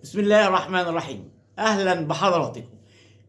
بسم الله الرحمن الرحيم. اهلا بحضراتكم.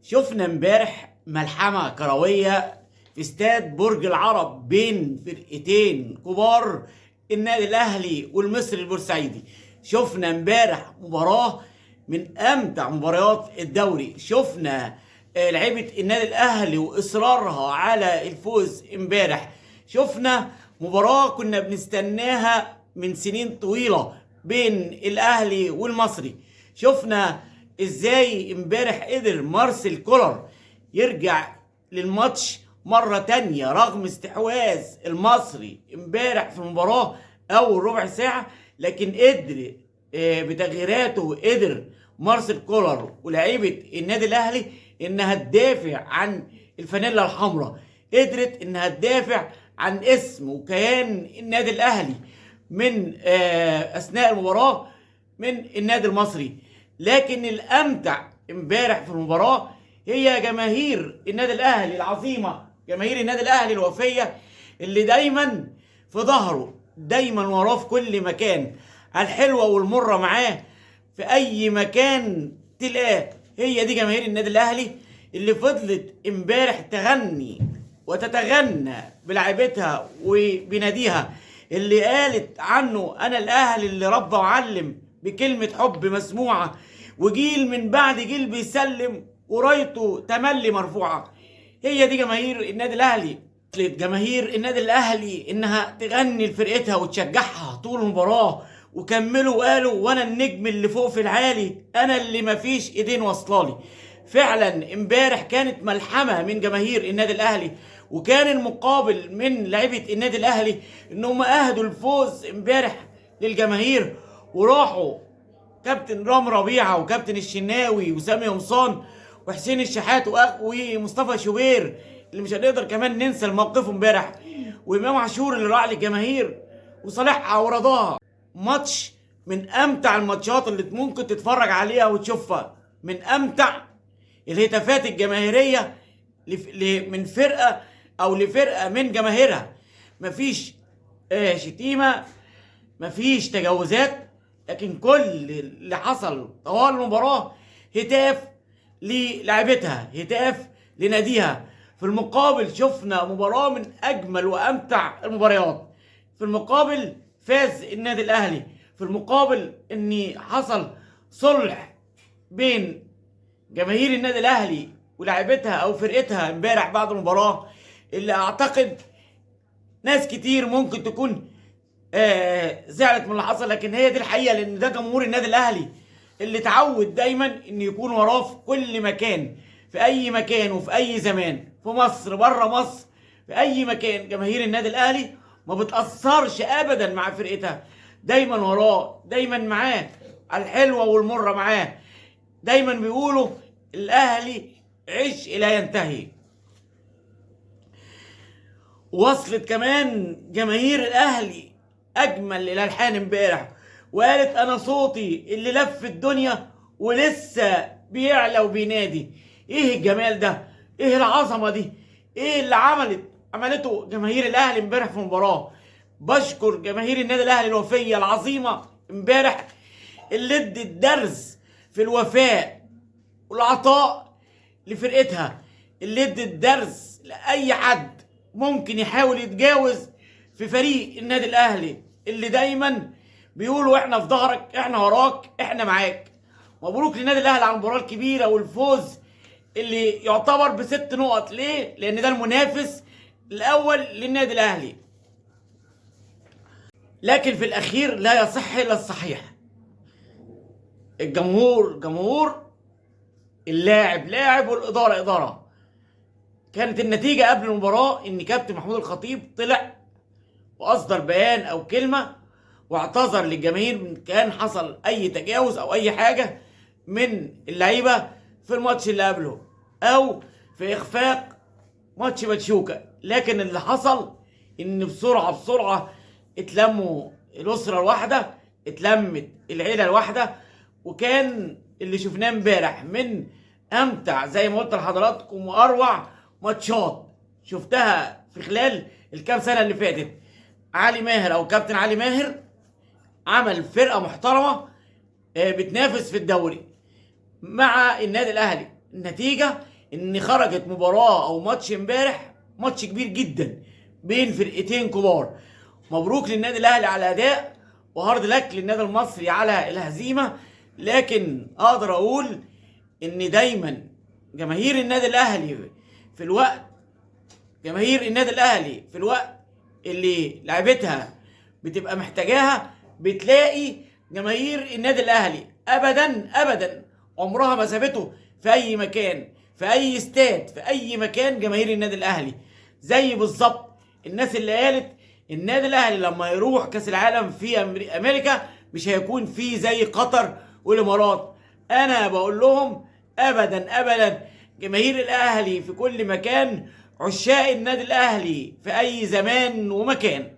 شفنا امبارح ملحمة كروية في استاد برج العرب بين فرقتين كبار، النادي الاهلي والمصري البورسعيدي. شفنا امبارح مباراة من امتع مباريات الدوري. شفنا لعيبة النادي الاهلي واصرارها على الفوز امبارح. شفنا مباراة كنا بنستناها من سنين طويلة بين الاهلي والمصري. شفنا ازاي امبارح قدر مارسيل كولر يرجع للماتش مرة تانية رغم استحواذ المصري امبارح في المباراة اول ربع ساعة، لكن قدر بتغييراته قدر مارسيل كولر ولاعيبة النادي الاهلي انها تدافع عن الفانيلا الحمراء، قدرت انها تدافع عن اسم وكيان النادي الاهلي من اثناء المباراة من النادي المصري. لكن الامتع امبارح في المباراة هي جماهير النادي الاهلي العظيمة، جماهير النادي الاهلي الوفيه اللي دايما في ظهره، دايما وراه في كل مكان، الحلوة والمرة معاه في اي مكان تلاقاه. هي دي جماهير النادي الاهلي اللي فضلت امبارح تغني وتتغنى بلعبتها وبناديها، اللي قالت عنه انا الاهلي اللي ربى وعلم بكلمة حب مسموعة، وجيل من بعد جيل بيسلم ورايته تملي مرفوعة. هي دي جماهير النادي الاهلي. جماهير النادي الاهلي انها تغني لفرقتها وتشجعها طول المباراة، وكملوا وقالوا وانا النجم اللي فوق في العالي، انا اللي مفيش ايدين واصلالي. فعلا امبارح كانت ملحمة من جماهير النادي الاهلي، وكان المقابل من لعيبة النادي الاهلي انهم اهدوا الفوز امبارح للجماهير، وراحوا كابتن رام ربيعة وكابتن الشناوي وسامي قمصان وحسين الشحات ومصطفى شوبير اللي مش هنقدر كمان ننسى الموقف امبارح، وامام عاشور اللي راح للجماهير وصالحها ورضاها. ماتش من امتع الماتشات اللي ممكن تتفرج عليها وتشوفها، من امتع الهتافات الجماهيرية من فرقه او لفرقة من جماهيرها. مفيش شتيمه، مفيش تجاوزات، لكن كل اللي حصل طوال المباراة هتاف للاعبتها، هتاف لناديها. في المقابل شفنا مباراة من اجمل وامتع المباريات. في المقابل فاز النادي الاهلي، في المقابل ان حصل صلح بين جماهير النادي الاهلي ولاعبتها او فرقتها امبارح بعد المباراة، اللي اعتقد ناس كتير ممكن تكون زعلت من اللي حصل، لكن هي دي الحقيقة، لان ده جمهور النادي الاهلي اللي اتعود دايما ان يكون وراه في كل مكان، في اي مكان وفي اي زمان، في مصر بره مصر، في اي مكان. جماهير النادي الاهلي ما بتأثرش ابدا مع فرقتها، دايما وراه، دايما معاه، الحلوة والمرة معاه. دايما بيقولوا الاهلي عش الى ينتهي. وصلت كمان جماهير الاهلي اجمل الالحان امبارح، وقالت انا صوتي اللي لف الدنيا ولسه بيعلى وبينادي. ايه الجمال ده؟ ايه العظمة دي؟ ايه اللي عملته جماهير الاهلي امبارح في المباراة؟ بشكر جماهير النادي الاهلي الوفيه العظيمة امبارح، اللي ادت درس في الوفاء والعطاء لفرقتها، اللي ادت درس لاي حد ممكن يحاول يتجاوز في فريق النادي الاهلي، اللي دايما بيقولوا احنا في ظهرك، احنا وراك، احنا معاك. مبروك للنادي الاهلي على المباراة الكبيرة والفوز اللي يعتبر ب6 نقط. ليه؟ لان ده المنافس الاول للنادي الاهلي. لكن في الاخير لا يصح الا الصحيح. الجمهور جمهور، اللاعب لاعب، والادارة ادارة. كانت النتيجة قبل المباراة ان كابتن محمود الخطيب طلع واصدر بيان او كلمة واعتذر للجماهير من كان حصل اي تجاوز او اي حاجة من اللعيبة في الماتش اللي قبله او في اخفاق ماتش باتشوكا. لكن اللي حصل ان بسرعة بسرعة اتلموا الاسرة الواحدة، اتلمت العيلة الواحدة، وكان اللي شفناه امبارح من امتع زي ما قلت لحضراتكم واروع ماتشات شفتها في خلال الكام سنة اللي فاتت. علي ماهر او كابتن علي ماهر عمل فرقه محترمه بتنافس في الدوري مع النادي الاهلي. النتيجة ان خرجت مباراة او ماتش امبارح، ماتش كبير جدا بين فرقتين كبار. مبروك للنادي الاهلي على الاداء، و hard luck للنادي المصري على الهزيمة. لكن اقدر اقول ان دايما جماهير النادي الاهلي في الوقت، جماهير النادي الاهلي في الوقت اللي لعبتها بتبقى محتاجاها، بتلاقي جماهير النادي الاهلي ابدا ابدا عمرها ما سابته في اي مكان، في اي استاد، في اي مكان. جماهير النادي الاهلي زي بالظبط الناس اللي قالت النادي الاهلي لما يروح كاس العالم في امريكا مش هيكون فيه زي قطر والامارات. انا بقول لهم ابدا ابدا، جماهير الاهلي في كل مكان، عشاق النادي الاهلي في اي زمان ومكان.